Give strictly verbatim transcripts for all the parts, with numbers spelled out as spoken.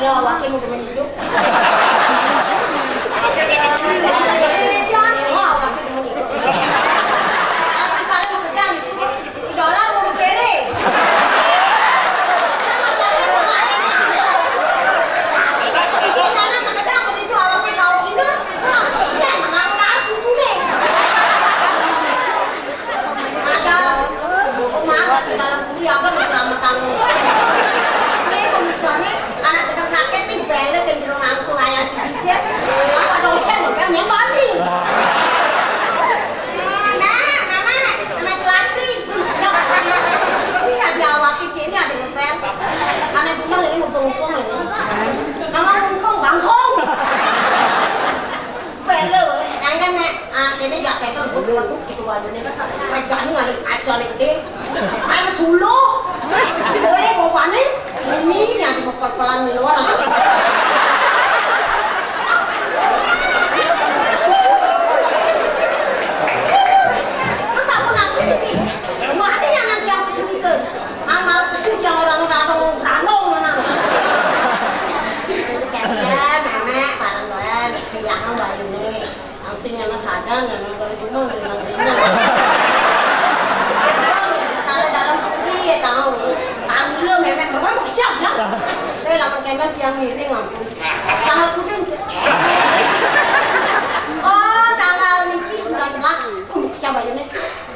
Awake mung demen idup. Wah, awake demen idup. Paling gedang. Idola mau kere. Sama-sama semuanya. Ini anak gedang begitu, awake bau kina. Nah, mau cucu nih. Ada, oh, mana segala budi apa lu selamat tangan. Ini pembicaranya anak sedang sakit nih, balik ke jero nangkul ayah si Bijak. Apa dosen kan yang mandi. Eh, Mak, Mama, Mama Sulastri. Ini ada awak kiki, ini ada ngepel. Anak cuma ini ngumpul-ngumpul ini. Mama ngumpul, bangkong. Belo, jangan nek, ah, ini jak setel, gue rebut gitu aja nih. Kerjanya nggak ada kaca nih gede. Ayo suluh. Boleh bawaannya. Ini yang di pelan di luar. Terus aku nanti ini. Wah, ada yang nanti aku sini ke. Amal pesu jangan orang ranong ranong mana. Kece, nenek, bareng-bareng, siang baru ini. Langsung nyana sadar, nyana kalau cuma ngelinang-ngelinang. Kalau dalam putri ya tahu. Tahu lo, memek, memek mau siap ya. Eh, lamun kena tiang miring, ampun. Tanggal kudu. Oh, tanggal niki sembilan belas. Uh, siapa ini?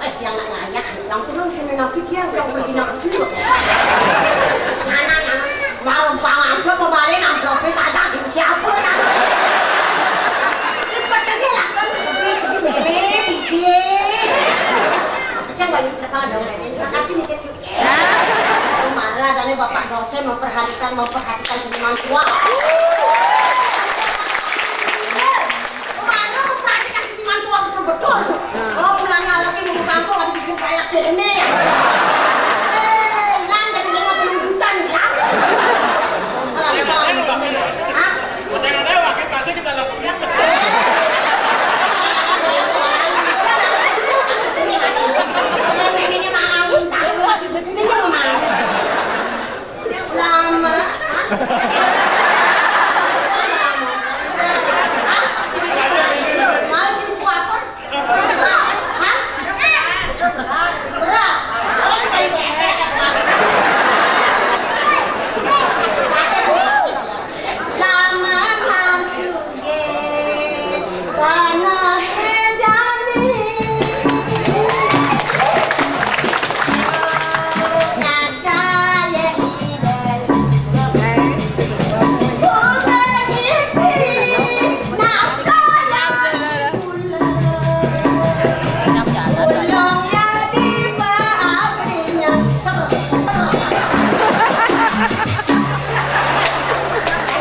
Eh, yang nak ngayah, yang turun sini nabi dia, yang pergi nak sini. Anak, anak, mau bang amplop, mau balik amplopnya saja, siapa, siapa, nak? Cepet aja lah, kan, pipis, pipis. Saya nggak ingat, ada, terima kasih nih, Kecil. Kemarin adanya Bapak dosen memperhatikan, memperhatikan seniman tua. Kemana memperhatikan seniman tua betul-betul? Oh, pulangnya lagi mau kampung, habis bikin kayak segini. Eh, hilang jadi lima puluh juta nih, ya. Kalau ada orang yang, hah? Udah ada wakil kasih kita lakukan. Ini mau main. Lama. Hah? Hah? Mau cucu apa? Hah? Berat. Terus kayak bebek. Lama masuk.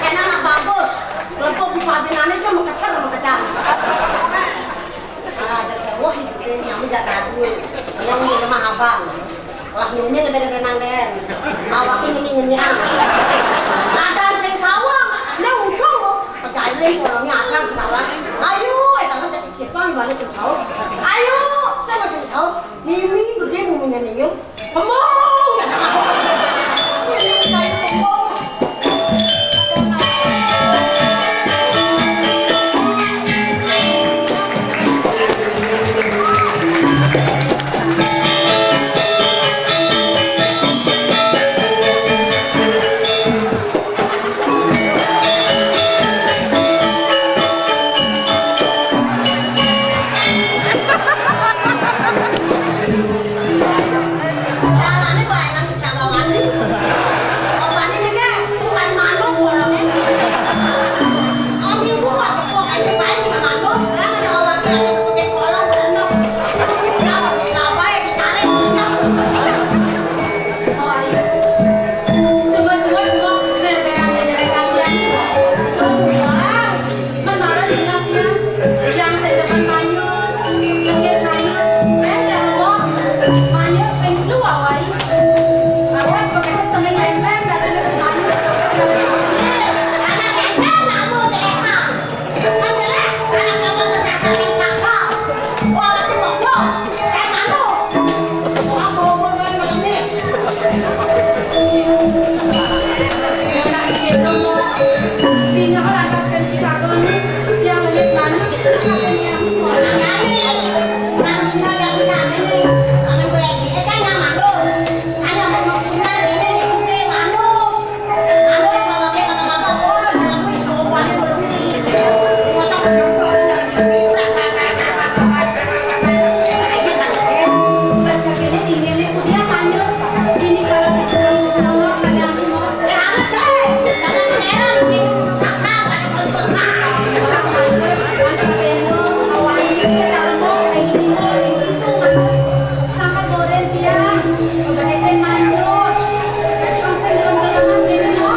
Enak, bagus. Lempung di pabinane sih mau keser, mau kejam. Nah, ada wah, itu ini yang enggak ragu. Yang ini lemah abang. Lah, ini gede-gede nang den. Awak ini, ini, ini, ah. Ada sing sawang. Nah, untung, Bu. Pejailin, orangnya ada sing sawang. Ayo, eh, tangan cek siapa yang balik sing sawang. Ayo, saya masih sawang. Mimi gede, miminya nih, yuk. Kembung! Sampai boren tiang, bebenek teh manyut. Langsung belum kenyang kene mah.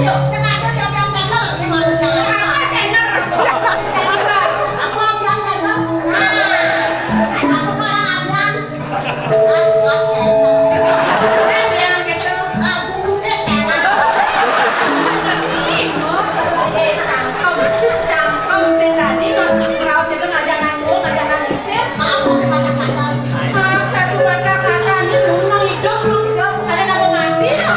Sengaja dia bilang sender, ini manusia. Apa sender? Sender. Aku bilang sender. Nah, aku sekarang abian. Aku sender. Terus yang gitu. Aku udah sender. Ih, cangkem, cangkem sih tadi, raos itu ngajak nanggung, ngajak nangis. Maaf, satu kata-kata. Maaf, satu kata-kata. Ini lu nang hidup, lu hidup. Ada nama mati, lu.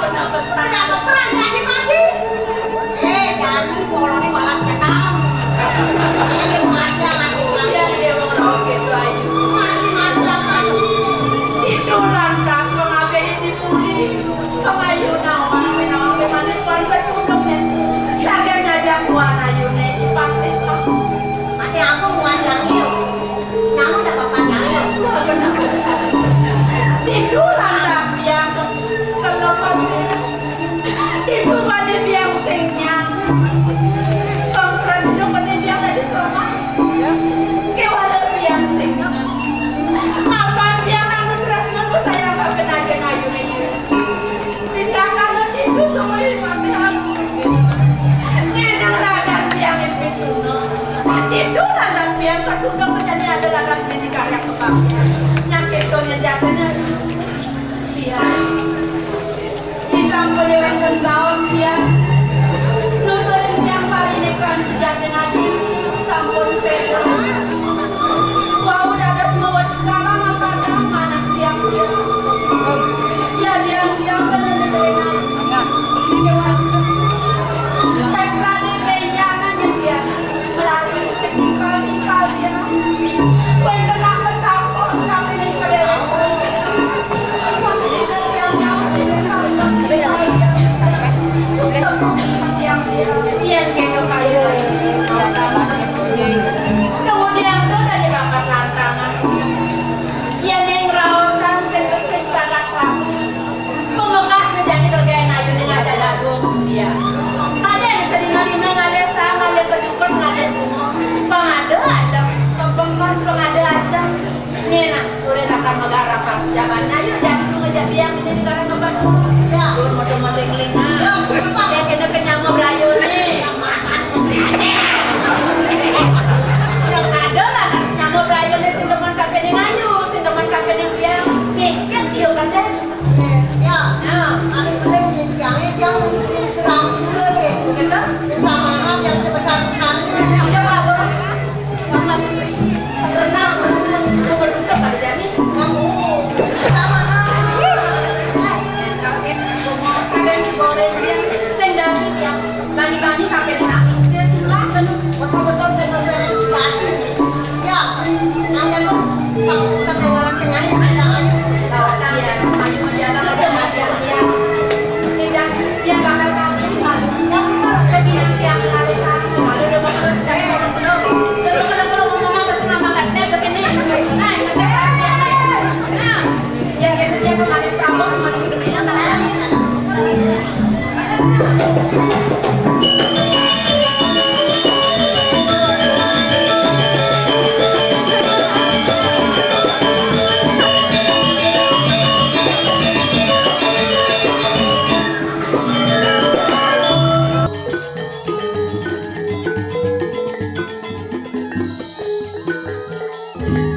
Perang, perang, ya, Haji Maji. Eh, Dani, polone malah nyenam. Ini macam Haji Maji. Iya, iya, wong rawuh gitu, ayu. Haji Maji, Haji. Itu lantas pengabe ini pulih. Pengayu nawa, nawa, manis, paling bertunduk, ya. Saking ngajak buah ayune, ipate, Pak. Mati aku, buah jangil. Namun dapat panjangnya. Tiduran dah biang terlepas. Isuk pada biang sing nyang. Kongres lu pada biang tadi sama. Kewala biang sing nyang. Mapan biang anu tresno ku sayang kabeh aja ayu ini. Tindakan lu tipu semua mati aku. Nyenang ragan biang itu suno. Tiduran dah biang tertunduk menjadi ada lagan ini karya kembang. Nyakit kau nyejatnya. Iya. Di sampun wénten baos tiyang. Nuturin tiyang parinekan sujatine ati sampun sempurna. Wau dados mewet kalah mapadang manah tiyang tiyang. Ya tiyang tiyang bener bener. Petrane penjangan ya tiyang. Melalui teknikal di kalian. Wénten ampun sampun kami ning pedewek. Yen kene kaya kemudian itu dari bakat tantangan. Yen ning raosan sing becik banget rapi. Pemekah ngejani dogen ayu ning aja dadung dia. Ada yang sedina-dina ngalih sang ngalih kejukut ngalih bunga. Pengada ada pemekah pengada aja. Nih nah, kulit akan megarap pas jaman ayu jadi bunga jadi yang ini negara ngeban. Ya. Suruh mau demeling-ling. Ya, betul, Pak. Dia kena kenyang ngebrayu nih. Ada lah, nas nyamuk berayu ni sing demen kape ning ayu, sing demen kape ning biang. Mikir dia kan deh. Ya, nah, anu boleh menjadi tiang, tiang serang dulu ya. Gitu? Sama yang sebesar-besarnya. Iya, Pak. Masa dulu ini. Renang, renang. Mau berduduk kali jadi. Aku. Sama. Ada yang boleh dia. Sing dari tiang. Bani-bani kape ning